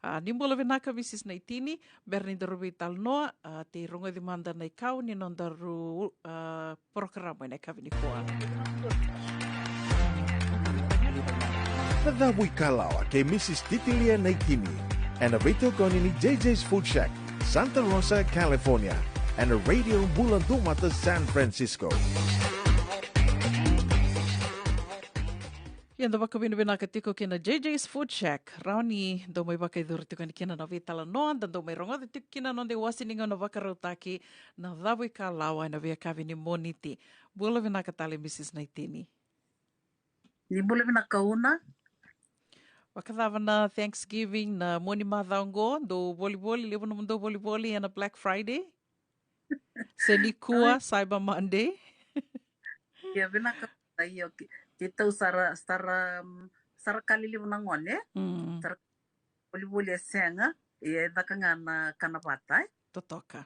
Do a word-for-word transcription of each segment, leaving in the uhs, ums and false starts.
A, ni bula vinaka Mrs Naitini, bera ni daru veitalanoa, a, tei rogoci mada na ikau ni nodaru, a, porokaramu ena yakavi nikua. Na Cavu i Kalawa kei Mrs Titilia Naitini, ena veitokoni ni J J's Food Shack, Santa Rosa, California, ena Radio Bula Dumata, San Francisco. Ia da vakavinavinaka tiko ki na J J's Food Shack, rawa ni dou mai vakaicuru tiko yani kina na veitalanoa da dou mai rogoca tiko kina na noda iwase ni gauna vakarautaki, Na Cavu i Kalawa, ena veiyakavi ni Moniti. Bula vinaka tale Mrs Naitini. Ni bula vinaka Una. Vakacava na Thanksgiving, na mua ni macawa oqo, dou volivoli, levu nomudou volivoli ena Black Friday? Se nikua, Cyber Monday? Ia, vinaka, io, ki-, keitou sara, sara, mm, sara ka lelevu na gone. Mm. Sara volivoli e sega, ia e caka ga na kana vata, e? Totoka.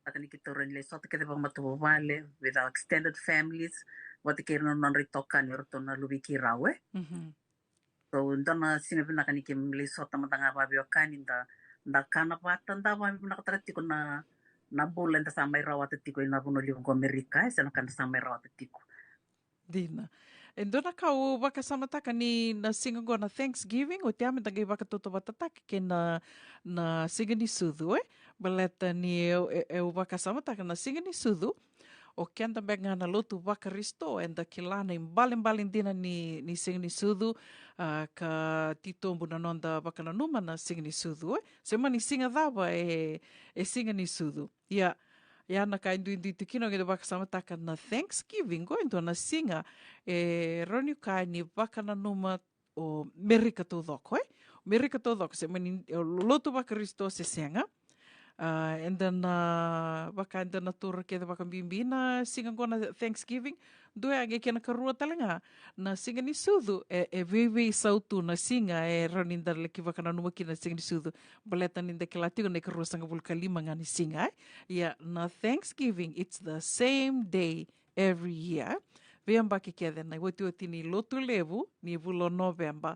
Caka ni keitou rawa ni lai sota kece vakamatavuvale, with our extended families, vata kei ira na nodra itokani, o iratou na luvei keirau, e? Mhm. So, dua na siga vinaka ni keimami lai sota mada ga vakaveiwekani, da, da kana vata, da vakavinavinakataka tiko na, na bula eda sa mai rawata tiko ena vanua levu qo Amerika, e, se na ka eda sa mai rawata tiko. Dina. E dua na ka au vakasamataka ni na siga qo na Thanksgiving, oti ya meda qai vakatautauvatataki kei na, na siga ni sucu, e? Baleta ni eu, e, eu vakasamataka na siga ni sucu, o keda beka ga na lotu vaKarisito, eda kila na ibalebale dina ni, ni siga ni sucu, a, ka titobu na noda vakananuma na siga ni sucu, e? Se mani siga cava e, e siga ni sucu. Ia, ia na ka e duidui tiko kina o qai vakasamataka na Thanksgiving, qo e dua na siga e rawa ni kaya ni vakananuma o Merika taucoko, e? O Merika taucoko, se mani, e, lotu vaKarisito se sega. A, eda na, vaka eda na taura kece vakabibi na siga qo na Thanksgiving. Dua ya qai kena karua tale ga, na siga ni sucu, e, e veiveisau tu na siga e rawa ni da laki vakananuma kina na siga ni sucu. Baleta ni da kila tiko na ikaruasagavulu ka lima ga ni siga, e? Ia, na Thanksgiving, it's the same day every year. Veiyabaki kece na iotioti ni lotu levu ni vula o Noveba,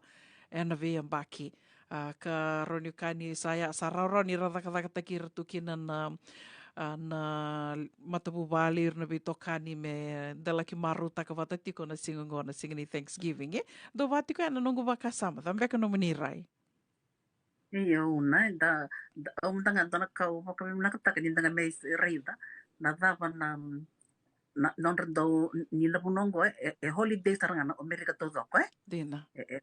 ena veiyabaki. A, ka rawa ni kaya ni sa ya, sa rawarawa ni ra cakacakataki ira tu kina na, a, na matavuvale, ira na veitokani, meda laki marautaka vata tiko na siga qo, na siga ni Thanksgiving, e? Dou vaka tiko ya na noqu vakasama, cava beka nomuni rai? Io, Una, da, da, au mada ga dua na ka au vakavinavinakataka ni da qai mai s-, raica na cava na, na, nodra dau, ni na vanua qo, e, e holiday sara ga na o Merika taucoko, e? Dina. E, e,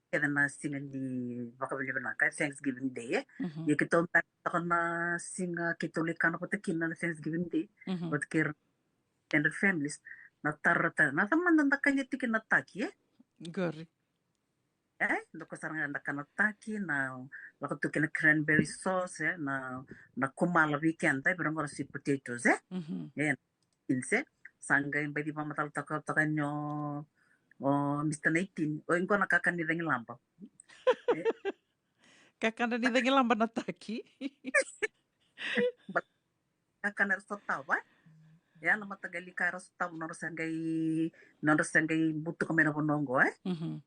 kece na siga ni vakavinavinaka, e, Thanksgiving Day, e? Mhm. Ia keitou beka toka na siga keitou lai kana vata kina na Thanksgiving Day. Mhm. Vata kei ira extended families, na tara tale, na cava mada da kania tiko na taki, e? Qori. E, dua ko sara ga da kana taki, na lako tu kei na cranberry sauce, e, na, na kumala vei keda, e, vei ira qo na sweet potatoes, e? Mhm. E, beans, e. Sa qai beci vakamacalataka toka ni o, o Mister Naitini, o, qo na kakana ni cagilaba. E. Kakana ni cagilaba na taki. But kakana era sotava, e? Ia na mataqali ka era sotava, nodra sa qai, nodra sa qai butuka mai na vanua qo, e? Mhm.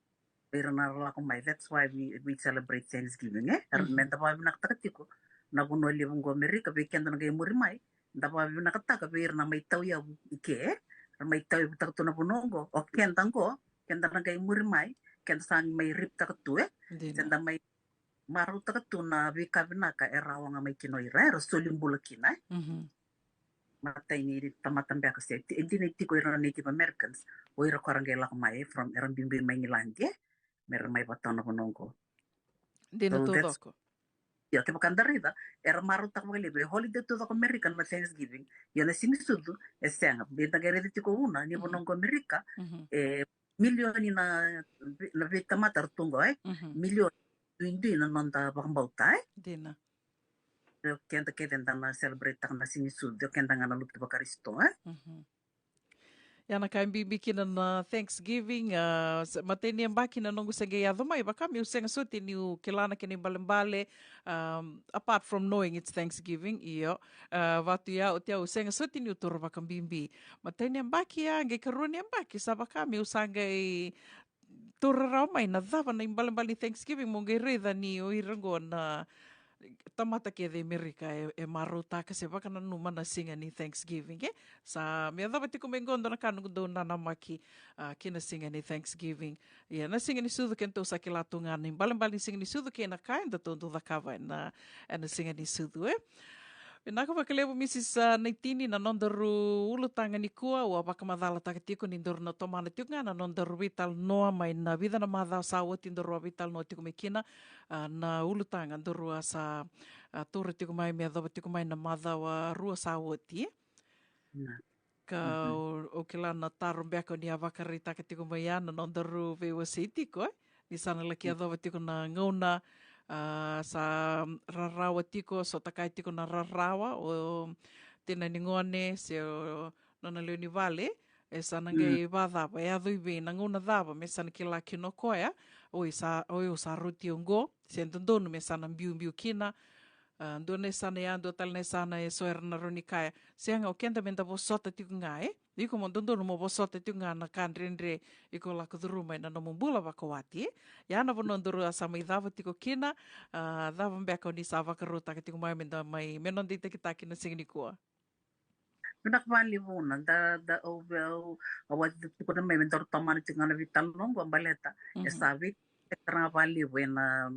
Vei ira na ra lako mai. That's why we, we celebrate Thanksgiving, e? Era, mhm, meda vakavinavinakataka tiko na vanua levu qo Amerika, vei keda na qai muri mai, da vakavinavinakataka vei ira na mai tauyavu i ke, e? Ra mai tauyavutaka tu na vanua qo, o keda qo, keda na qai muri mai, keda sa mai riptaka tu, e? Dina. Keda mai marautaka tu na veika vinaka era oga mai kina o ira, era soli bula kina, e? Mhm. Matai ni tamata beka se, ti-, e dina ni tiko ira na Native Americans, o ira ko ra qai lako mai, e, from, era biubiu mai Igiladi, e? Me ra mai vata na vanua qo. Dina. So that's taucoko. Io, kevaka da raica, era marautaka vakalevu, e holiday taucoko Amerika na Thanksgiving. Io, na siga ni sucu, e sega. Baleta da qai raica tiko Una, ni, mhm, vanua qo Amerika, mhm, e milioni na, na veitamata era tu qo, e? Mhm. Milioni duidui na noda vakabauta, e? Dina. O keda kece da na celebrate-taka na siga ni sucu, o keda ga na lotu vaKarisito, e? Mhm. Ia na ka e bibi kina na Thanksgiving, a, se-, matai ni yabaki na noqu se qai yaco mai, vaka meu sega soti niu kila na kena ibalebale, um, apart from knowing it's Thanksgiving, io. A, vatu ya, oti ya au sega soti niu taura vakabibi. Matai ni yabaki ya, qai karua ni yabaki, sa vaka meu sa qai taura rawa mai na cava na ibalebale ni Thanksgiving mo qai raica ni o ira qo na tamata kece e Amerika e, e marautaka se vakananuma na siga ni Thanksgiving, e? Sa me yacova tiko mai qo dua na ka noqu dau nanamaki, a, ki na siga ni Thanksgiving. Ia, na siga ni sucu kedatou sa kila tu ga na ibalebale ni siga ni sucu kei na ka edatou dau cakava ena, ena siga ni sucu, e? Vinaka vakalevu, Mrs, a, Naitini, na nodaru ulutaga nikua. Au a vakamacalataka tiko ni daru na tomana tiko ga na nodaru veitalanoa mai na vica na macawa sa oti daru a veitalanoa tiko mai kina, a, na ulutaga daru a sa, a, taura tiko mai me yacova tiko mai na macawa rua sa oti. Ka au, au kila na taro beka o ni a vakaraitaka tiko mai ya na nodaru veiwasei tiko, e? Ni sa na laki yacova tiko na gauna, a, sa rarawa tiko, sota kaya tiko na rarawa o tina ni gone se o nona lewe ni vale, e sa na qai vacava, e yaco i vei, na gauna cava me sa na kila kina o koya, oi sa, oi au sa rauti oqo, se dodonu me sa na biubiu kina. A, dua na yasana ya, dua tale na yasana e so era na rawa ni kaya, sega, o keda me da vosota tiko ga, e? Iko mo dodonu mo vosota tiko ga na ka dredre iko lako curuma ena nomu bula vakawati, e? Ya na vanua daru a sa mai cava tiko kina, a, cava beka o ni sa vakarautaka tiko mai me da mai, me noda itakitaki na siga nikua. Vinaka vakalevu na da, da, au, au, au a tukuna mai me daru tomana tiko ga na veitalanoa qo baleta e sa vei, e tara ga vakalevu ena,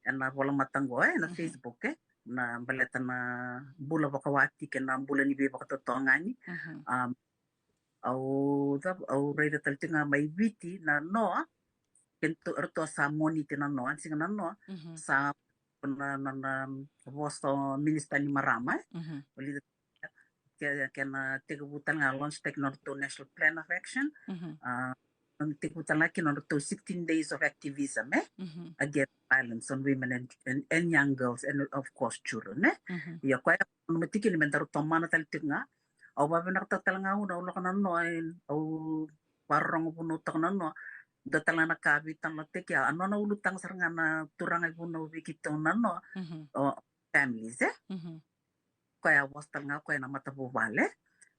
ena volamata qo, e, na Facebook, e, na baleta na bula vakawati kei na bula ni veivakatotogani. Um, au, au raica tale tiko ga mai Viti na noa, kei ratou sa Moniti na noa, siga na noa, sa na, na, na vosa o Minisita ni Marama, e? O Lida, ke, kena tekivu tale ga, launch taki nodratou National Plan of Action. A, na tekivu tale ga kina nodratou sixteen days of activism, e? Against violence on women and, and, and young girls and of course children, e? Ia koya, na matikina me daru tomana tale tiko ga. Au vavinakataka tale ga au na, au lako na noa, e, au varorogo vunautaka na noa. Dua tale ga na ka veitalanoataki, a, a nona ulutaga sara ga na turaga e vunau vei keitou na noa, o families, e? Koya a vosa tale ga koya na matavuvale.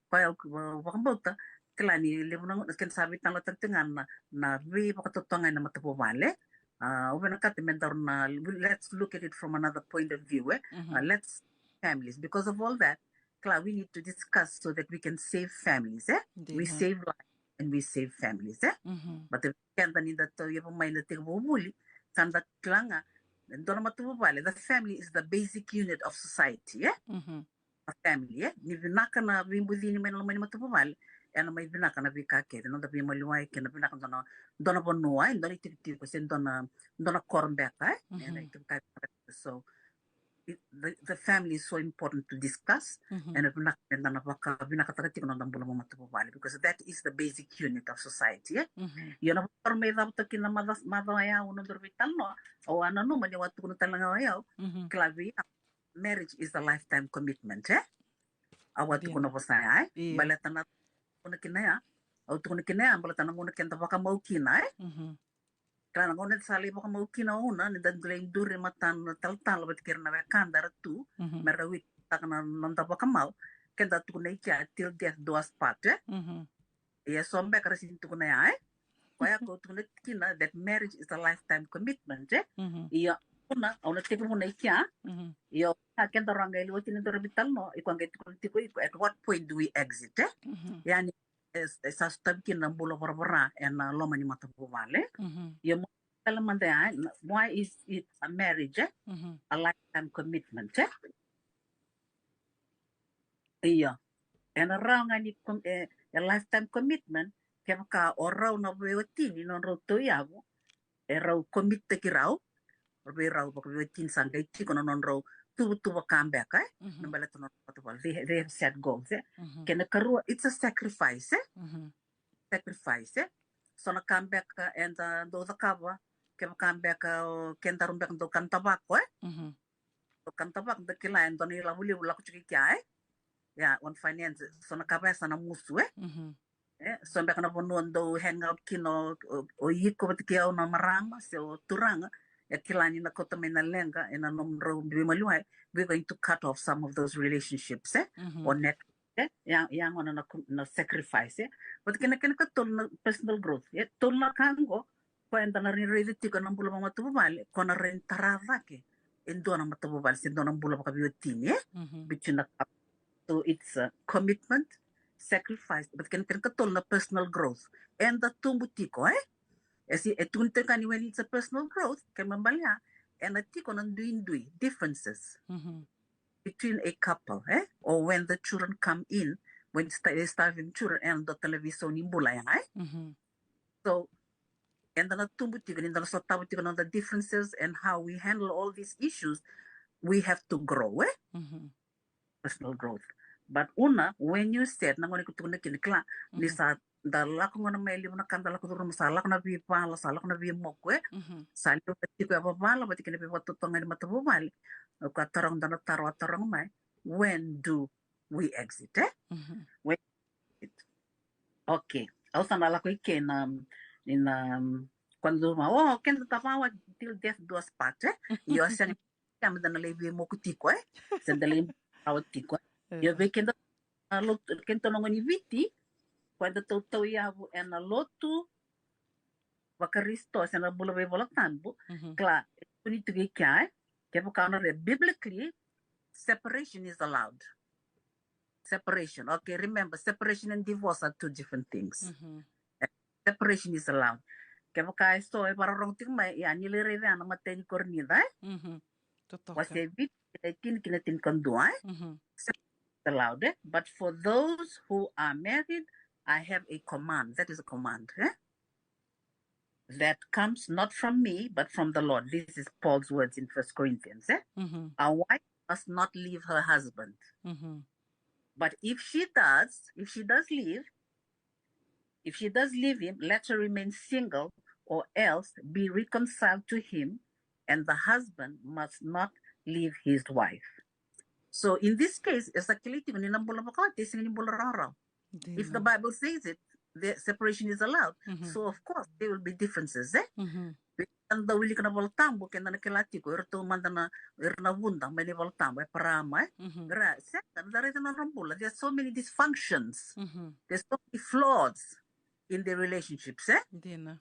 Koya au, au vakabauta, kila ni levu na gauna keda sa veitalanoataka tiko ga na, na veivakatotogani na matavuvale. A, au vinakata me daru na, let's look at it from another point of view, e? A, let's families, because of all that, kila, we need to discuss so that we can save families, e? We save lives and we save families, e? But keda ni da tauyavu mai na tekivu vuli, sa da kila ga, dua na matavuvale, the family is the basic unit of society, e? A family, e? Ni vinaka na veibucini mai na loma ni matavuvale, ena mai vinaka na veika kece, noda veimaliwai kei na vinaka dua na, dua na vanua, e, dua na itikotiko se dua na, dua na koro beka, e? Ena itikotiko. So, it, the, the family is so important to discuss. Ena vinaka me da na vaka, vinakataka tiko na noda bula vakamatavuvale, because that is the basic unit of society, e? Io, na vakaro me cava toka kina maca, maca o yau, nodaru veitalanoa, au a nanuma ni au a tukuna tale ga o yau, kila vei au, marriage is a lifetime commitment, e? Au a tukuna vosa ya, e? Baleta na tukuna kina ya, au tukuna kina ya baleta na gauna keda vakamau kina, e? Kila na gauna eda sa lai vakamau kina, o na, ni da lai duri mata na talatala vata kei ira na wekada era tu, me ra witness taka na noda vakamau, keda tukuna i kea, till death do us part, e? Ia so beka ra sini tukuna ya, e? Koya ko tukuna kina that marriage is a lifetime commitment, e? Ia, o na, o na tekivuna i kea, ia, a keda ra qai liwati ni dora vital no, iko a qai tukuna tiko iko, at what point do we exit, e? Ia ni, e, e sa sotavi kina na bula varavara ena loma ni matavuvale. Ia mo tale mada ya, why is it a marriage, e? A lifetime commitment, e? Io. Ena rawa ga ni com-, e, e lifetime commitment, kevaka o rau na veiwatini, nodrau tauyavu, e rau commit-taki rau, o vei rau vakaveiwatini sa qai tiko na nodrau tuvatuva ka beka, e? Na baleta na nodrau matavuvale. They, they have set goals, e? Kena karua, it's a sacrifice, e? Sacrifice, e? So na ka beka eda dau cakava, kevaka beka o kedaru beka dau kana tavako, e? Dau kana tavako, da kila e dua na ilavo levu lako tiko i kea, e? Ia, on finance, so na ka vaya sa na musu, e? E, so beka na vanua dau hang out kina o, o, o iko vata kei au na marama, se o turaga, e kila ni na kauta mai na leqa ena nomudrau veimaliwai, we're going to cut off some of those relationships, e? O net, e? Ia, ia gona na, na sacrifice, e? Vata kei na kena katolu na personal growth, e? Tolu na ka qo, Koya eda na raica tiko na bula vakamatavuvale, ko na raitara cake e dua na matavuvale se dua na bula vakaveiwatini, e? Mhm. Between a couple. So it's a commitment, sacrifice, but kena, kena ikatolu na personal growth. Eda tubu tiko, e? E si, e tukuni tiko yani when it's a personal growth, kena ibalebale, ena tiko na duidui, differences, mhm, between a couple, e? Or when the children come in, when sta- they start having children, ena dua tale vei sau ni bula ya, e? Mhm. So, eda na tubu tiko, ni da na sotava tiko na noda differences and how we handle all these issues, we have to grow, e? Mhm. Personal growth. But Una, when you said, na gauna ko tukuna kina, kila, ni, mhm, sa da lako gona mai, levu na ka da lako curuma, sa lako na veivala, sa lako na veimoku, e? Mhm. Sa levu na tiko e vavala vata kei na veivakatotogani matavuvale. O koya a taroga, da na taro a taroga mai, when do we exit, e? Mhm. When exit. Okay. Au sa na lako i ke na, ni na, um, kua ni curuma, o, keda tavawa till death do us part, e? Io, a sega, keda na lai veimoku tiko, e? Se da lai tavawa tiko, e? Io, vei keda, a, lotu, keda na gone ni Viti, ko eda tautauyavu ena lotu vaKarisito se na bula veivolatabu, mhm, kila, e tukuni tiko i kea, e? Kevaka o na raica biblically, separation is allowed. Separation. Okay, remember, separation and divorce are two different things. Mhm. Eh, separation is allowed. Kevaka e so e vakarorogo tiko mai, ia, ni lai raica na imatai ni Korinica, e? Mhm. Totoka. Wase vitu, e tini ki na tinikadua, e? Mhm. Separation is allowed, e? But for those who are married, I have a command. That is a command, e? That comes not from me, but from the Lord. This is Paul's words in First Corinthians, e? Mhm. A wife must not leave her husband. Mhm. But if she does, if she does leave, if she does leave him, let her remain single, or else be reconciled to him, and the husband must not leave his wife. So in this case, e sa kilai tiko ni na bula vakawati e sega ni bula rawarawa. If the Bible says it, the separation is allowed. Mhm. So of course there will be differences, e? Mhm. Eda dau wilika na iVolatabu, keda na kila tiko, iratou mada na, ira na vuda mai na iVolatabu, Eparama, e? Mhm. Ira, sega, da raica na nodra bula. There's so many dysfunctions. Mhm. There's so many flaws in their relationships, e? Dina.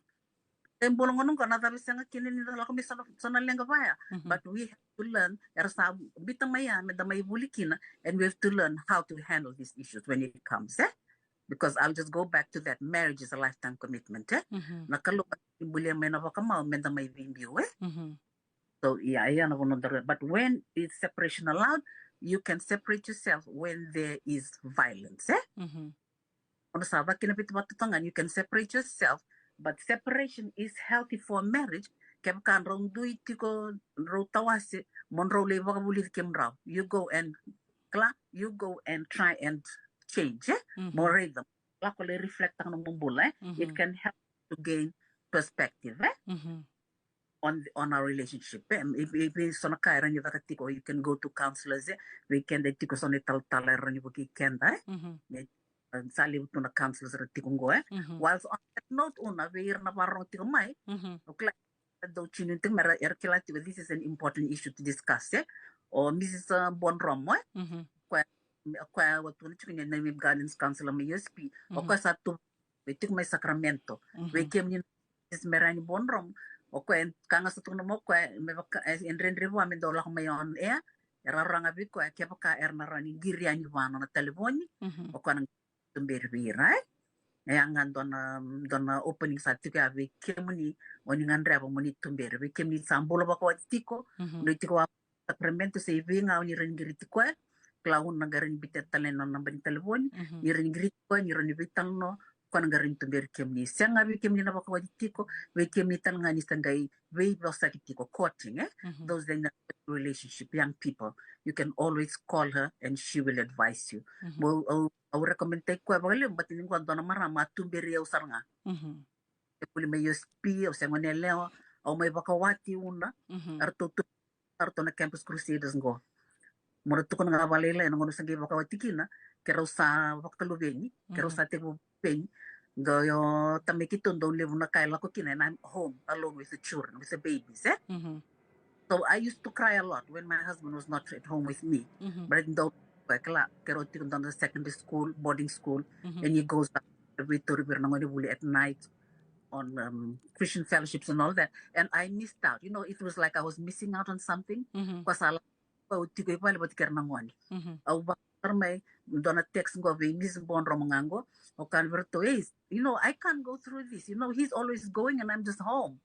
E bula gona qo, na cava e sega kina ni da lako mai so na, so na leqa vaya. Mhm. But we have to learn, era sa biuta mai ya me da mai vuli kina, and we have to learn how to handle these issues when it comes, e? Because I'll just go back to that, marriage is a lifetime commitment, e? Mhm. Na Kalou e bulia mai na vakamau me da mai veibiu, e? Mhm. So, ia, ia na vanua da raica. But when is separation allowed? You can separate yourself when there is violence, e? Mhm. O na sa vaka kina veivatotogani, you can separate yourself, but separation is healthy for marriage. Kevaka drau dui tiko, drau tawase, mo drau lai vakavulici kemudrau. You go and, kila, you go and try and change, e? Mhm. Mo raica, lako lai reflect taka na nomu bula, e? Mhm. It can help to gain perspective, e? Mhm. On, on our relationship, e? If, if, if so na ka e rawa ni caka tiko, you can go to counselors, e? Vei keda e tiko so na italatala e rawa ni vukei keda, e? Mhm. Me, e, sa levu tu na counselors era tiko qo, e? Mhm. Whilst on that note, Una, vei ira na vakarorogo tiko mai, mhm, o kila, dau tune in tiko mai, era, era kila tiko, this is an important issue to discuss, e? O Missus, uh, Buadromo, e? Mhm. Koya, koya au tukuna tiko ni na Namibe Gardens counselor mai U S P. O, mhm, koya sa tu, vei tiko mai Sacramento. Mhm. Vei kemuni na Missus Merani Buadromo, o koya e ka ga sa tukuna mai o koya, me vaka, e, e dredre vua me dau lako mai on air, e rawa ga vei koya kevaka era na rawa ni qiri yani vua na nona talevoni, mhm, o koya na tuberi vei ira, e? E ya ga dua na, dua na opening sa tiko ya vei kemuni, o ni gadreva mo ni tuberi, vei kemuni sa bula vakawati tiko, mhm, o ni tiko vaka Sacramento se i vei ga o ni rawa ni qiriti koya, kila, Una, qai rawa ni biuta tale na nona naba ni talevoni, mhm, ni rawa ni qiriti koya, ni rawa ni veitalanoa, koya na qai rawa ni tuberi kemuni. Sega vei kemuni na vakawati tiko, vei kemuni tale ga ni sa qai veivosaki tiko, courting, e? Mhm. Those in a relationship, young people, you can always call her and she will advise you. Mhm. Au, au, au recommend taki koya vakalevu, but ni qo dua na marama a tuberi au sara ga. Mhm. E vuli mai U S P, au se gone yalewa, au mai vakawati, Una, mhm, eratou tu, eratou na Campus Crusaders qo. Mo ra tukuna ga vakalailai, na gauna au sa qai vakawati kina, keirau sa vakaluveni, keirau, mhm, sa tekivu veni. Qai o tamai keitou, dau levu na ka e lako kina, and I'm home alone with the children, with the babies, e? Mhm. So I used to cry a lot when my husband was not at home with me. Mhm. But I don't, koya, kila, keirau tiko dua na secondary school, boarding school, mhm, and he goes up, veitori vei ira na gonevuli at night. on um, Christian fellowships and all that, and I missed out. You know, it was like I was missing out on something. Mhm. Ko sa la, ko tiko i vale vata kei ira na gone. Mhm. Au vakar mai dua na text qo vei Miss Bodromo ga qo. O kaya vei ratou, "Hey, you know, I can't go through this. You know, he's always going and I'm just home."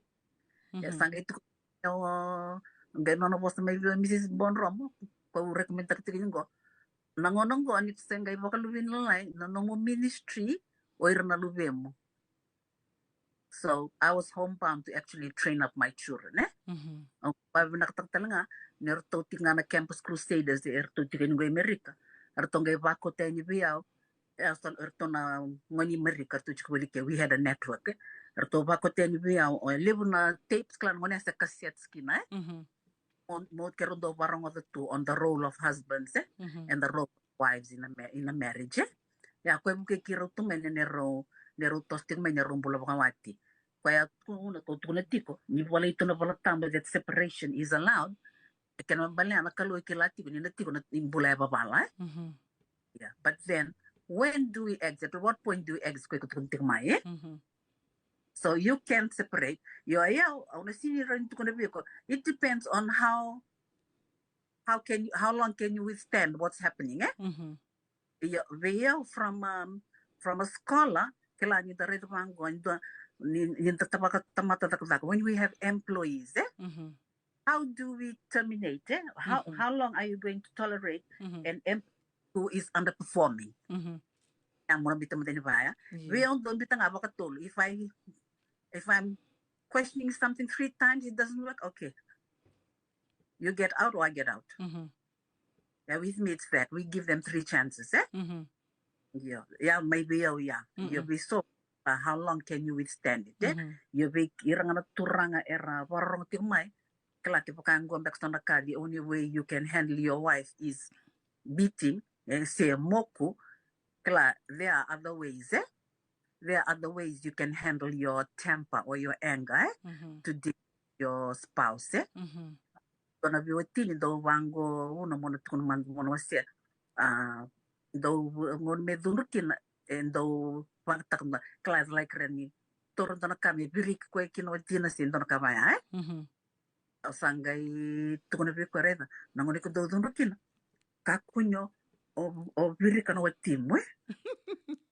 Mhm. E sa qai tiko, o qai nona vosa mai vei Missus Bodromo, ko recommend taka tiko ni qo. Na gauna qo ni se qai vakaluveni lalai na nomu ministry o ira na luvemu. So I was homebound to actually train up my children, eh? Mhm. Au vavinakataka tale ga ni ratou tiko ga na Campus Crusaders, e ratou tiko ni qo i Amerika. Ratou qai vakota yani vei au. E, so ratou na gone i Amerika, ratou tiko voli ke, we had a network, eh? Ratou vakota yani vei au, o levu na tapes, kila na gone se cassettes kina, eh? Mhm. Mo, mo keirau dau varogoca tu on the role of husbands, eh? Mhm. And the role of wives in a, ma- in a marriage, eh? Ia, koya e vukei keirau tu mai na neirau, neirau toso tiko mai neirau bula vakawati. Koya tu na tou tukuna tiko, ni volai tu na Vola Tabu that separation is allowed. E kena balea na Kalou e kila tiko ni na tiko na bula e vavala, eh? Mhm. Yeah, but then when do we exit? At what point do we exit? Koya ko tukuna tiko mai, eh? Mhm. So you can separate. Io, ia, au na sini rawa ni tukuna vei iko. It depends on how how can you, how long can you withstand what's happening, eh? Mhm. Io, vei au from um, from a scholar, kila ni da raica vaqo, ni da, ni, ni da tabaka tamata cakacaka. When we have employees, eh? Mhm. How do we terminate, eh? How, Mhm. how long are you going to tolerate Mhm. an employee who is underperforming? Mhm. Ia, mo na bita mada ni vaya. Io. Vei au dau bita ga vakatolu. If I, if I'm questioning something three times, it doesn't work, okay. You get out or I get out. Mhm. Yeah, with me it's that. We give them three chances, eh? Mhm. Io, ia, mai vei au, ia. Io, Mm-mm. vei so, uh, how long can you withstand it, eh? Mhm. Io, vei ira ga na turaga era vakarorogo tiko mai. Kila, kevaka qo beka so na ka, the only way you can handle your wife is beating, eh, se moku. Kila, there are other ways, eh? There are other ways you can handle your temper or your anger, eh? Mhm. To deal with your spouse, eh? Mhm. Dua na veiwatini dau vaqo, au na mo na tukuna mada, mo na wasea. Ah, dau, qo me cudru kina, e dau vakataka na, kila, like, rani toro dua na ka me viriki koya kina watina se dua na ka vaya, eh? Mhm. Au sa qai tukuna vei koya, raica, na gauna iko dau cudru kina, kakua ni o, o, o virika na watimu, eh?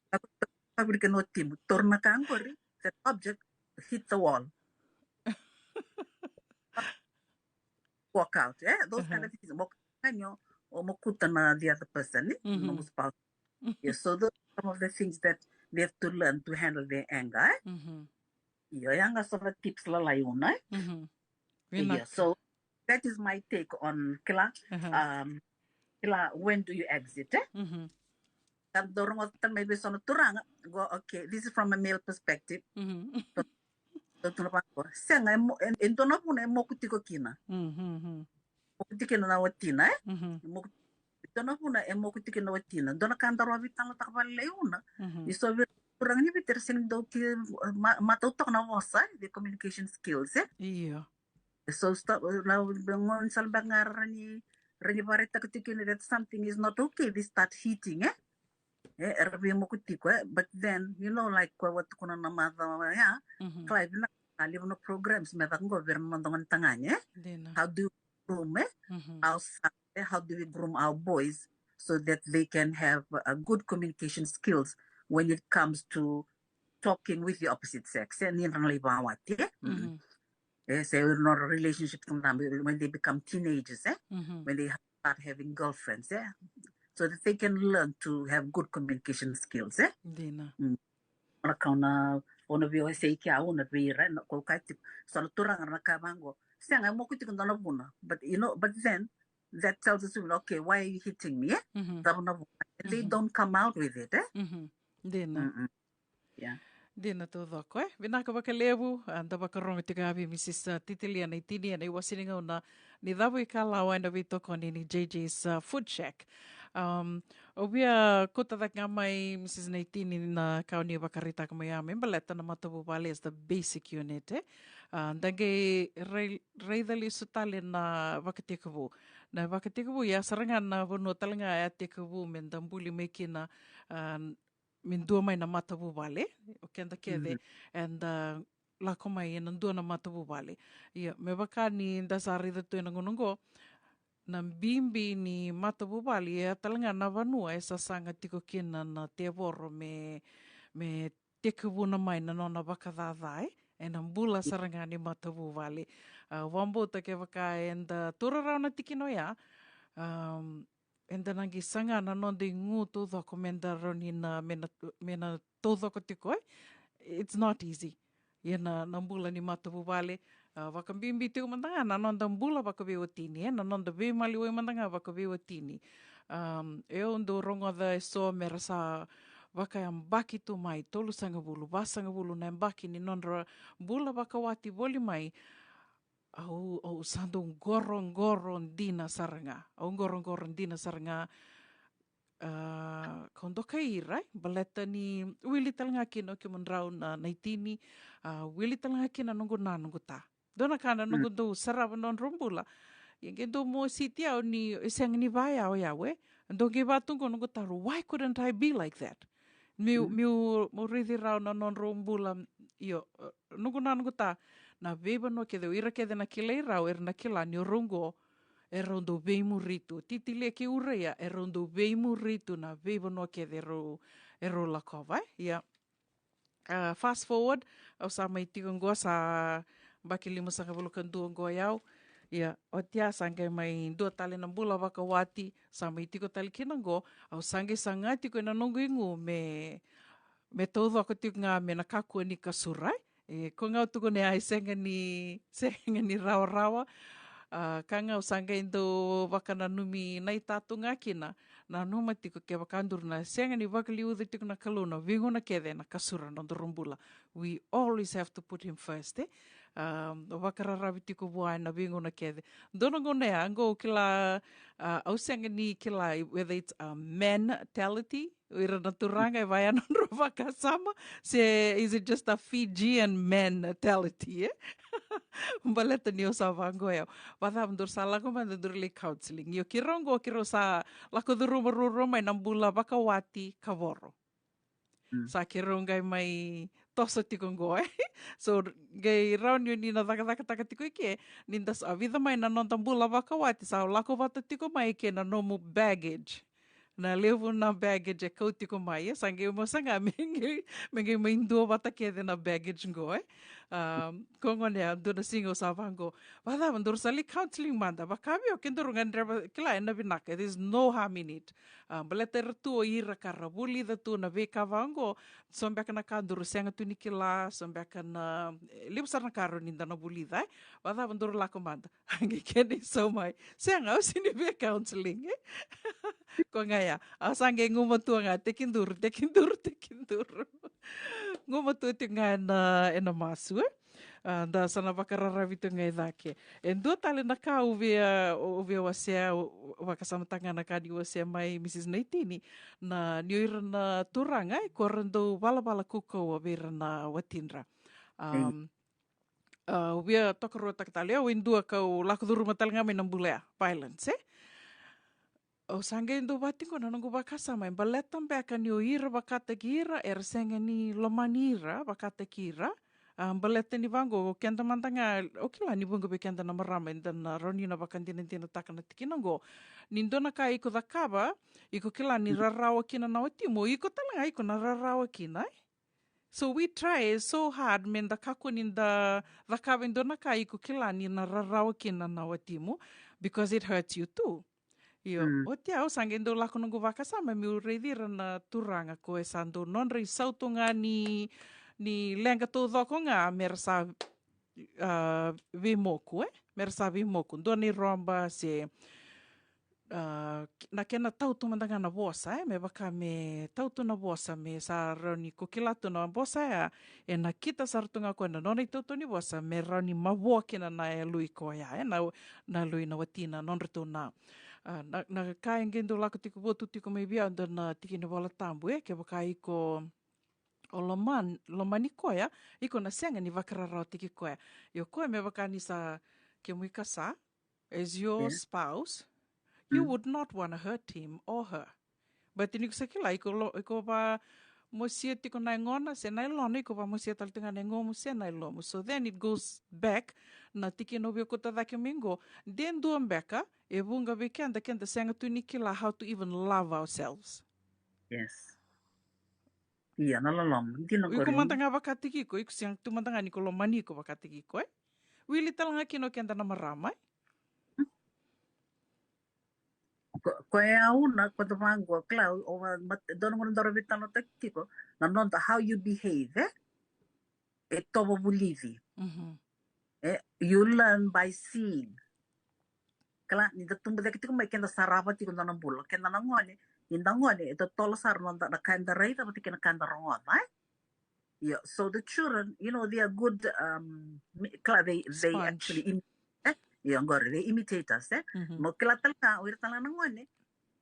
Kakua ni o virika na watimu. Toro na ka qori, that object hit the wall. Walk out, eh? Those kind of things. Mo kakua ni o, o mokuta na the other person, eh? Mhm. Nomu spouse. Yeah, so those are some of the things that they have to learn to handle their anger, eh? Mhm. Io, ia ga so na tips lalai, Una, eh? Mhm. Io, vinaka. So that is my take on, kila, Aha. um, kila, when do you exit, eh? Mhm. Ka dau rogoca tale mai vei so na turaga qo, okay, this is from a male perspective. Mhm. So, so tu na vaqo, sega, e mo-, e, e dua na vuna e moku tiko kina. Mhm, mhm. Moku tiko kina na watina, eh? Mhm. Moku, e dua na vuna e moku tiko kina na watina. Dua na ka daru a veitalanoataka vakalailai, Una. Mhm. Ni so vei ira na turaga ni Viti era sega ni dau ki, ma-, matau toka na vosa, eh? The communication skills, eh? Io. So stop, na, na gauna sara beka ga ra ni, ra ni vakaraitaka tiko kina that something is not okay, they start hitting, eh? Eh, era veimoku tiko, eh? But then, you know, like, koya au a tukuna na macawa ya, Mhm. kila, e vinaka, a levu na programs me caka qo vei ira na noda gone tagane, eh? Dina. How do we groom, eh? Mhm. Our sons, eh? How do we groom our boys so that they can have a good communication skills when it comes to talking with the opposite sex, eh? Ni ra na lai vakawati, eh? Mm. Mhm. Eh, se ira na relationship, when they become teenagers, eh? Mhm. When they start having girlfriends, eh? So that they can learn to have good communication skills, eh? Dina. Mm. Ra kau na, o na veiwasei kea, Una, vei ira, na, ko kati, so na turaga na ka vaqo. Sega, e moku tiko dua na vuna. But, you know, but then, that tells us, okay, why are you hitting me, eh? Mhm. Cava na vuna? And they Mhm. don't come out with it, eh? Mhm. Dina. Mm-mm. Yeah. Dina taucoko, eh? Vinaka vakalevu, a, da vakarogo tiko vei Missus, a, Titilia Naitini ena iwase ni gauna ni cavuikalawa ena veitokoni ni J J's, a, Food Shack. Um, au via kauta cake ga mai, Missus Naitini, na ka o ni vakaraitaka mai ya me baleta na matavuvale as the basic unit, eh? A, da qai rai-, raica lesu tale na vakatekivu. Na vakatekivu, ia sara ga na vanua tale ga e a tekivu me da buli mai kina, a, me dua mai na matavuvale, o keda kece, eda lako mai ena dua na matavuvale. Ia, me vaka ni da sa raica tu ena gauna oqo, na bibi ni matavuvale, ia tale ga na vanua e sasaga tiko kina na tevoro me, me tekivuna mai na nona vakacaca, e, ena bula sara ga ni matavuvale. A, vakabauta kevaka eda taura rawa na tikina oya, am, eda na qai saga na noda igu taucoko meda rawa ni na, me na, me na taucoko tiko, e. It's not easy. Ia na, na bula ni matavuvale, a, vakabibi tiko mada ga na noda bula vakaveiwatini, e, na noda veimaliwai mada ga vakaveiwatini. Am, au dau rogoca eso mera sa vakayabaki tu mai, tolusagavulu, vasagavulu na yabaki ni nodra bula vakawati voli mai, au, au sa dau qoroqoro dina sara ga. Au qoroqoro dina sara ga. A, kau dokai ira, e, baleta ni wili tale ga kina o kemudrau na, na itini, a, wili tale ga kina noqu na, noqu ta. Dua na ka na noqu dau sarava nodrau bula. Ia qai dau mositi au ni, e sega ni vaya o yau, e. Dau qai vatu qo noqu taro, why couldn't I be like that? Miu, miu, miu raici rau na nodrau bula, io, e, noqu na, noqu ta, na veivanua kece, o ira kece na kilai rau, era na kila ni o rau qo, e rau dau veimuri tu. Titilia kei Uraia, e rau dau veimuri tu na veivanua kece e rau, e rau lakova, e. Ia, a, fast forward, au sa mai tiko qo sa yabaki limasagavulu ka dua qo o yau. Ia, oti ya sa qai mai dua tale na bula vakawati, sa mai tiko tale kina qo, au sa qai saga tiko ena noqu igu me, me taucoko tiko ga me na kakua ni kasura, e. E, ko ga au tukuna ya, e sega ni, sega ni rawarawa. A, ka ga au sa qai dau vakananumi naita tu ga kina, nanuma tiko kevaka duru na sega ni vakaliuca tiko na Kalou na veigauna kece na kasura nodaru bula. We always have to put him first, e. A, vakararavi tiko vua ena veigauna kece. Dua na gauna ya, qo au kila, a, au sega ni kila whether it's a mentality, o ira na turaga e vaya nodrau vakasama, se is it just a Fijian mentality, e? Baleta ni au sa vaqo, e. Vacava duru sa lako mada duru lai counseling. Io, keirau qo, keirau sa lako curuma ruarua mai na bula vakawati kavoro. Sa keirau qai mai toso tiko qo, e. So, qai rawa ni o ni na cakacakataka tiko i ke, ni da sa vica mai na noda bula vakawati, sa lako vata tiko mai ke na nomu baggage. Na levu na baggage e kau tiko mai, e, sa qai mo saga me qai, me qai mai dua vata kece na baggage qo, e. A, ko gone ya, dua na siga au sa vaqo, vacava duru sa lai counseling mada, vaka vei au, ke duru gadreva, kila ena vinaka, there's no harm in it. A, baleta era tu o ira ka ra vulica tu na veika vaqo, so beka na ka duru sega tu ni kila, so beka na, e, levu sara na ka rawa ni da na vulica, e. Vacava duru lako mada. Qai kena isau mai, sega, au sega ni via counseling, e. Ko ga ya, au sa qai gumatua ga, tekiduru, tekiduru, tekiduru. Gumatua tiko ga ena, ena masu, e. A, da sa na vakararavi tiko ga i cake. E dua tale na ka au via, au via wasea, au vakasamataka ga na ka ni wasea mai Mrs Naitini, na ni o ira na turaga, e, ko ra dau valavala kaukauwa vei ira na watidra. Am, a, au via tokaruataka tale, au e dua kau lako curuma tale ga mai na bula ya, violence, e. Au sa qai dau vati qo na noqu vakasama, e baleta beka ni o ira vakataki ira, era sega ni lomani ira vakataki ira. A, baleta ni vaqo, o keda mada ga, au kila ni vuqa vei keda na marama eda na rawa ni na vakadinadinataka na tikina qo. Ni dua na ka iko cakava, iko kila ni rarawa kina na watimu, iko tale ga iko na rarawa kina, e? So we try so hard me da kakua ni da cakava e dua na ka iko kila ni na rarawa kina na watimu, because it hurts you too. Io, oti au sa qai dau lako noqu vakasama meu raici ira na turaga ko e sa dau nodra isau tu ga ni, ni leqa taucoko ga me ra sa, a, veimoku, e? Me ra sa veimoku. Dua na iroba se, a, na kena tau tu mada ga na vosa, e? Me vaka me tau tu na vosa, me sa rawa ni ko kila tu na vosa ya, e nakita sara tu ga ko na nona itautau ni vosa, me rawa ni mavoa kina na yaloi koya, e? Na, na yaloi na watina, nodratou na A, na, na ka e qai dau lako tiko votu tiko mai vei au dua na tiki ni Vola Tabu, e, kevaka iko o loman-, lomani koya, iko na sega ni vakararawataki koya. Io koya me vaka ni sa kemu ikasa, as your spouse, you would not wanna hurt him or her. But ni ko sa kila, iko lo-, iko va-, mosia tiko na yagona se na yalona, iko vamosia tale tiko ga na yagomu se na yalomu. So then it goes back na tikina au via kauta cake mai qo. De dua beka e vuqa vei keda, keda sega tu ni kila how to even love ourselves. Yes. Ia, na loloma. Dina. Iko qori. Mada ga vakataki iko, iko sega tu mada ga ni ko lomani iko vakataki iko, e? Wili tale ga kina o keda na marama, e? Ko, ko e au na, ko da vaqo, kila, o va, mat-, dua na gauna daru veitalanoataki tiko, na noda how you behave, e? E tovo vulici. Mhm. E, you learn by seeing. Kila, ni da tubu cake tiko mai keda sarava tiko na noda bula. Keda na gone, ni da gone, e totolo sara na noda, na ka eda raica, vata kei na ka eda rogoca, e? Yeah, so the children, you know, they are good, um, mi-, kila, they, they Sponge. Actually im-, e? Ia, qori, they imitate us, e? Mhm. Mo kila tale ga, o ira tale ga na gone,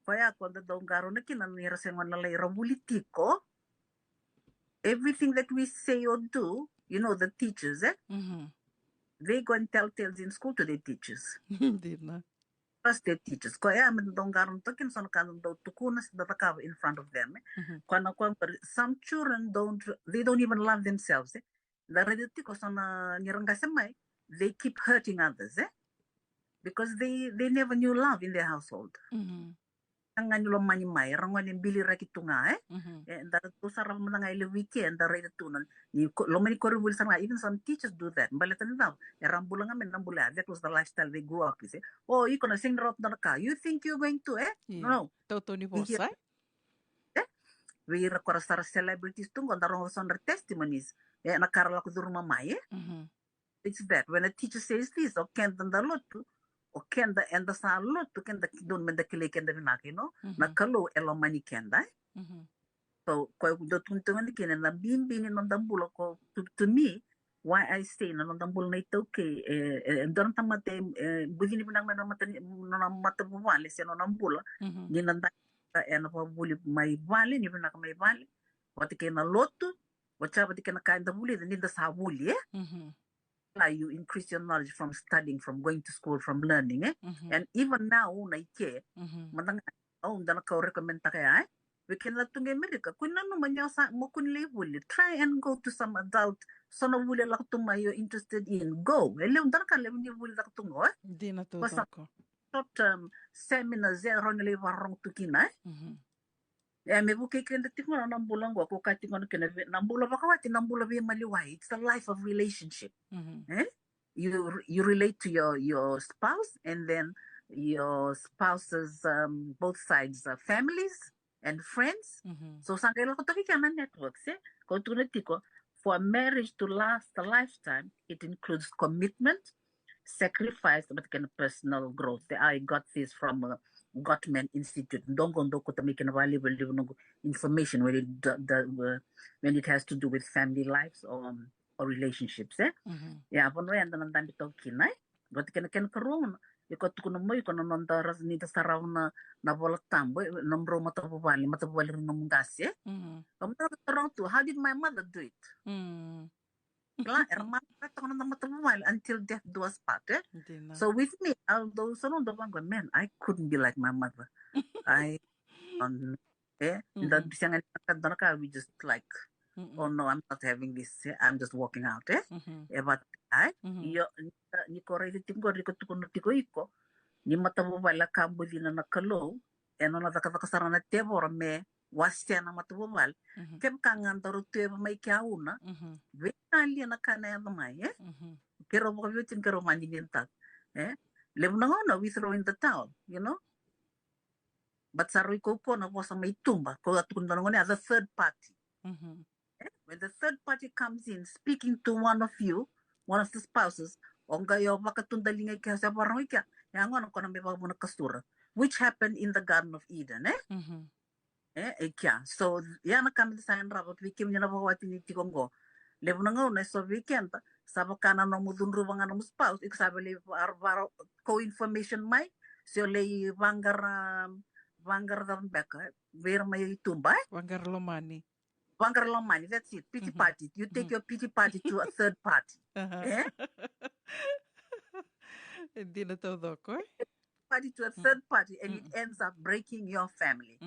koya ko da dau qarauna kina, ni ra se gone lalai ra vuli tiko. Everything that we say or do, you know, the teachers, e? Mhm. They go and tell tales in school to their teachers. Dina. Trust their teachers. Koya me da dau qarauna toka kina so na ka da dau tukuna se da cakava in front of them, e? Mhm. Koya na koya qori, some children don't, they don't even love themselves, e? Da raica tiko so na, ni ra qase mai, they keep hurting others, e? Because they, they never knew love in their household. Mhm. Sega ni lomani mai, ra gone biliraki tu ga, e? Mhm. E, da tu sara mada ga e levu i ke, da raica tu na, ni ko-, lomani koronivuli sara ga, even some teachers do that. Baleta ni cava, era bula ga mai na bula ya, that was the lifestyle they grew up with, e? O, iko na sega ni rawata dua na ka, you think you're going to, e? Ia. No. Tautau ni vosa, e? E? Vei ira ko ra sara celebrities tu qo, da rogoca so na testimonies, e, na ka ra lako curuma mai, e? Mhm. It's that when a teacher says this, o keda da lotu, o keda eda sa lotu, keda ki-, dodonu me da kilai keda vinaka, you know? Na Kalou e lomani keda, e? So, koya au dau tukuna tiko ga ni kina na bibi ni noda bula ko, to, to me, why I say na noda bula na iTaukei, e, e, e dua na tamata e, e bucini vinaka mai na mata ni, na matavuvale se nona bula, ni na da, ena vakavuli mai vale, ni vinaka mai vale, vata kei na lotu, vata, vata kei na ka eda vulica ni da sa vuli, e? Like you increase your knowledge from studying, from going to school, from learning, e? And even now, na i ke, mada ga, au dau na ka au recommend taka ya, e? Vei keda tu qo e Amerika, ko nanuma ni o sa, mo kua ni lai vuli. Try and go to some adult, so na vuli e lako tu mai you're interested in. Go. E levu dua na ka levu ni vuli lako tu qo, e? Dina tu. Ko sa short term seminars, e, rawa ni lai vakarorogo tu kina, e? E, me vukei keda tiko na, na bula qo, ko ka tiko na kena ve-, na bula vakawati, na bula veimaliwai. It's a life of relationship. E? You, you relate to your, your spouse, and then your spouse's, um, both sides, uh, families and friends. So sa qai lako toka kina na networks, e? Ko tukuna tiko, for a marriage to last a lifetime, it includes commitment, sacrifice, but kena personal growth. I got this from, uh, Gottman Institute. Dou qo dau kauta mai kina vakalevu, levu noqu information when it, the, the, uh, when it has to do with family lives or, um, or relationships, e? Ia, vanua eda na dabe toka kina, e? Vata kei na kena karua, iko tukuna mai, iko na noda ra-, ni da sarava na, na Vola Tabu, e, nomudrau matavuvale, matavuvale rau nomu qase, e? Nomudrau rau tu, how did my mother do it? Kila, era mara toka na noda matavuvale until death do us part, e? Dina. So with me, au dau, so na dau vaqo, man, I couldn't be like my mother. I, um, e? Da sega ni ka, dua na ka, we just like, oh no, I'm not having this, e? I'm just walking out, e? E vata, e? Io, ni ko raica tiko qori, ko tukuna tiko iko, ni matavuvale a ka bucina na Kalou, e nona cakacaka sara na tevoro me wasea na matavuvale. Kevaka ga daru tu e va mai ke auna, veitalia na ka na yaco mai, e? Keirau vakaveiwatini, keirau vakadinadinataka, e? Levu na gauna we throw in the towel, you know? But sa rui kaukauwa na vosa mai tuba, ko a tukuna na gone, a the third party. E? When the third party comes in speaking to one of you, one of the spouses, o qai o vakatudaliga i kea, se vakarogo i kea, e a gona ko na mai vakavuna kasura, which happened in the Garden of Eden, e? E, e kea. So, ia na ka me da sa yadrava vei kemuni na vakawatini tiko qo. Levu na gauna e so vei keda, sa vaka na nomu cudruva ga nomu spouse, iko sa via lai va-, va-, ko information mai, se o lai vaqara, vaqara cava beka, vei ira mai tuba, e? Vaqara lomani. Vaqara lomani, that's it. Pity party. You take your pity party to a third party. E? E dina taucoko, e? Party to a third party, and it ends up breaking your family.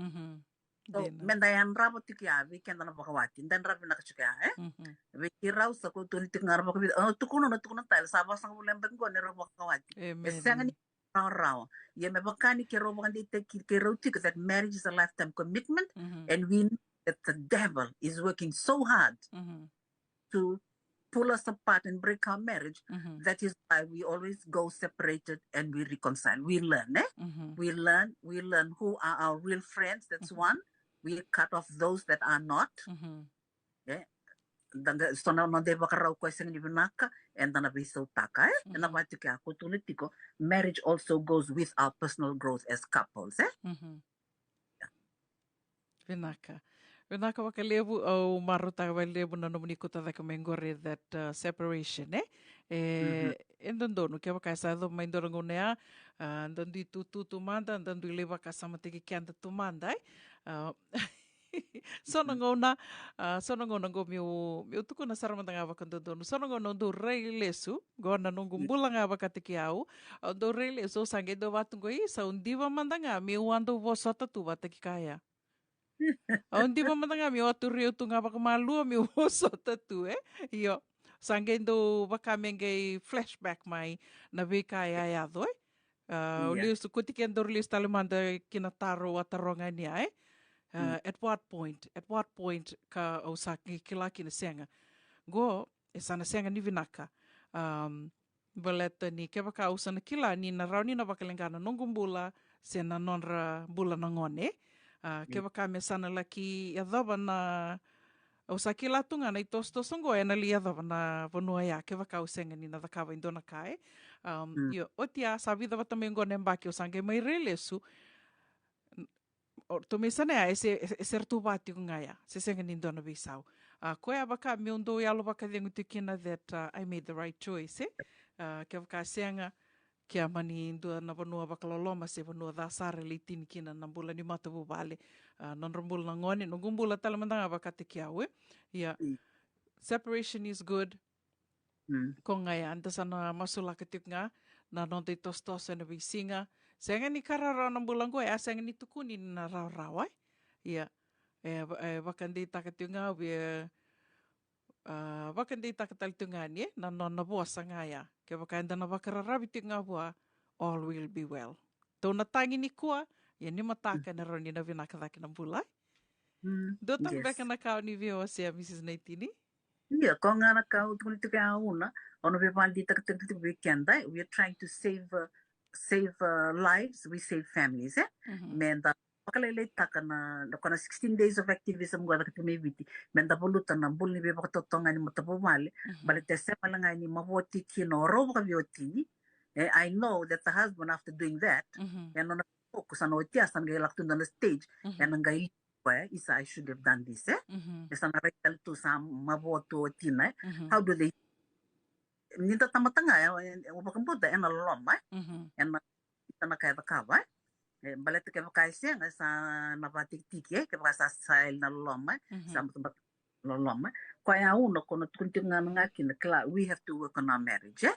So, dina. Meda yadrava tiko ya vei keda na vakawati, da yadrava vinaka tiko ya, e? Mhm. Vei keirau sa ko tukuni tiko ga na vakavica, o, tukuna na tukuna tale, sa vasagavulu na yabaki qo ni rau vakawati. E amen. Sega ni rawarawa. Ia me vaka ni keirau vakadeitaki keirau tiko that marriage is a lifetime commitment, mhm, and we know that the devil is working so hard, mhm, to pull us apart and break our marriage. Mhm. That is why we always go separated and we reconcile. We learn, e? Mhm. We learn, we learn who are our real friends. That's, mhm, one. We cut off those that are not. Mhm. E? Da qai, so na noda ivakarau koya sega ni vinaka, eda na veisautaka, e? Ena, mhm, vaka tiko ya ko tukuna tiko, marriage also goes with our personal growth as couples, e? Mhm. Vinaka. Vinaka vakalevu, au marautaka vakalevu na nomuni kauta cake mai qori that, uh, separation, e? E, mhm, e dodonu, kevaka e sa yaco mai dua na gauna ya, a, da dui tututu mada, da dui lai vakasamataki keda tu mada, e? A, so na, mm, gauna, a, so na gauna qo meu, meu tukuna sara mada ga vakadodonu. So na gauna au dau rai lesu, qo na noqu, mm, bula ga vakataki au, au dau rai lesu, au sa qai dau vatu qo, i, sa au diva mada ga meu a dau vosota tu vataki kaya. Au diva mada ga meu a turi au tu ga vakamalua meu vosota tu, e? Io. Sa qai dau vaka me qai flashback mai na veika e a yaco, e? A, au, ia, lesu, koti keda, au lesu tale mada ki na taro au a taroga ni a, e? A, mm, at what point, at what point ka au sa ki-, kila kina sega. Qo, e sa na sega ni vinaka. Um, baleta ni kevaka au sa na kila ni na rawa ni na vakaleqa na noqu bula, se na nodra bula na gone. A, mm, kevaka me sa na laki yacova na, au sa kila tu ga na itosotoso qo, ena lai yacova na vanua ya, kevaka au sega ni na cakava e dua na ka, e. Um, mm, io, oti ya sa vica vata mai qo na yabaki, au sa qai mai rai lesu. O, tou mai sa na ya, e se, e se, e se ratou va tiko ga ya, se sega ni dua na veisau. A, koya vaka meu dau yalo vakacegu tiko kina that, uh, I made the right choice, e? A, kevaka sega, ke a mani dua na vanua vakaloloma se vanua ca sara e lai tini kina na bula ni matavuvale. A, nodra bula na gone, noqu bula tale mada ga vakataki au, e? Ia, mm, separation is good. Mm. Ko ga ya, da sa na masulaka tiko ga na noda itosotoso ena veisiga. Sega ni ka rawarawa na bula qo, e a sega ni tukuni ni na rawarawa, e? Ia, e, va-, e vakadeitaka tiko ga vei, e, a, vakadeitaka tale tiko ga ni, e, na nona vosa ga ya. Kevaka eda na vakararavi tiko ga vua, all will be well. Tou na tagi nikua, ia ni mataka, mm, ena rawa ni na vinaka cake na bula, e? Mm, dua tale, yes, beka na ka o ni via wasea, Mrs Naitini? Ia, ko ga na ka au tukuna tiko ya, Una, au na via vakadeitaka tiko vei keda, e? We are trying to save, uh, save, uh, lives, we save families, e? Mhm. Meda vakalailaitaka na, na, ko na sixteen days of activism qo e caka tiko mai Viti, meda valuta na bula ni veivakatotogani matavuvale, mhm, baleta e sega wale ga ni mavoa tiko kina o rau vakaveiwatini. E, I know that the husband, after doing that, mhm, e nona focus sa na oti ya, sa na qai lako tu dua na stage, mhm, ena qai koya, isa, I should have done this, e? Mhm. E sa na rai tale tu, sa mavoa tu o tina, e? Mhm. How do they, ni da tamata ga, e, e, e vakabauta ena loloma, e? Mhm. Ena, ena ka e cakava, e? E, baleta kevaka e sega, e sa na vakatikitiki, e? Kevaka sa, sa yali na loloma, e? Mhm. Sa batabata loloma. Koya au na, ko na tukuni tiko ga na ga kina, kila, we have to work on our marriage, e?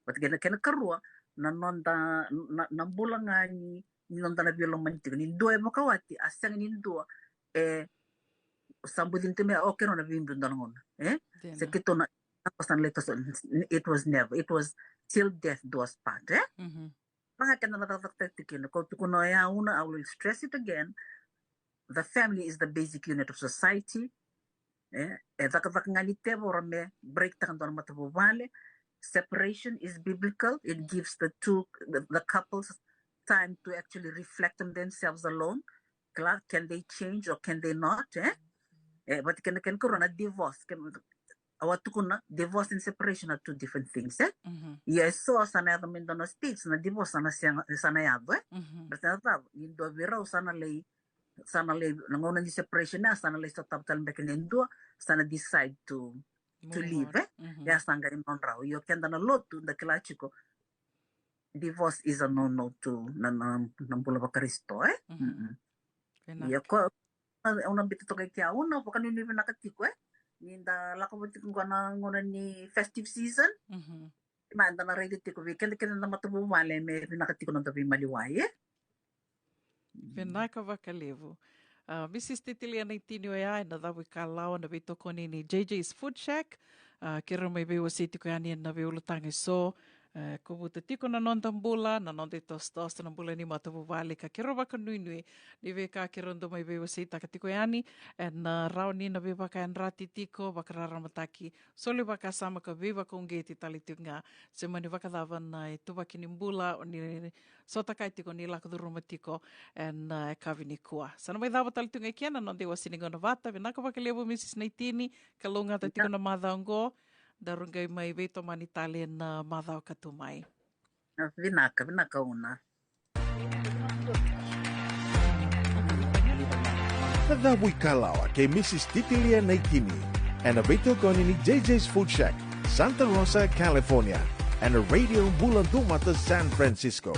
But kena, kena karua, na noda, na, na bula ga ni, ni noda na veilomani tiko. Ni dua e vakawati, a sega ni dua e sa bucini tu me, okay, na veibiu dua na gauna, e? Dina. Se keitou na, na, sa na lai toso, it was never, it was till death do us part, e? Mhm. Vaka ga keda na cakacakataki tiko kina, ko tukuna ya, Una, I will stress it again. The family is the basic unit of society. E, e cakacaka ga ni tevoro me break taka dua na matavuvale. Separation is biblical. It gives the two, the, the couples time to actually reflect on themselves alone. Kila, can they change or can they not, e? E, vata kei na kena karua na divorce, ke, au a tukuna, divorce and separation are two different things, e? Mhm. Ia e so sa na yaco mai dua na stage, na divorce sa na sega, sa na yaco, e? Mhm. But sa na cava, ni dua vei rau sa na lai, sa na lai, na gauna ni separation ya, sa na lai sotava tale beka na dua, sa na decide to, to leave, e? Mhm. Ia sa qai nodrau. Io, keda na lotu, da kila tiko, divorce is a no-no to na, na, na bula vaKarisito, e? Mhm. Mm-mm. Vinaka. Ia ko, au na biuta toka i kea, au na vakanuinui vinaka tiko, e? Ni da lako vata tiko qo na gauna ni festive season. Mhm. Meda na raica tiko vei keda, keda na matavuvale me vinaka tiko na noda veimaliwai, e? Vinaka vakalevu. A, Mrs Titilia Naitini oya ena cavu i Kalawa, na veitokoni ni J J's Food Shack. A, keirau mai veiwasei tiko yani ena veiulutaga eso. E, kovuta tiko na noda bula, na noda itosotoso, na bula ni matavuvale, ka keirau vakanuinui ni veika keirau dau mai veiwaseitaka tiko yani ena, a, rawa ni na veivakayadrati tiko, vakararamataki, soli vakasama ka veivakauqeti tale tiko ga. Se mani vakacava na ituvaki ni bula o ni sotakaya tiko, ni lako curuma tiko ena, a, yakavi nikua. Sa na mai cava tale tiko ga i kea na noda iwasewase ni gauna vata. Vinaka vakalevu Mrs Naitini, kalougata tiko na macawa oqo. Daru qai mai veitomani tale ena, a, macawa ka tu mai. Vinaka, vinaka Una. Na cavu i Kalawa kei Mrs Titilia Naitini, ena veitokoni ni J J's Food Shack, Santa Rosa, California, ena Radio Bula Dumata, San Francisco.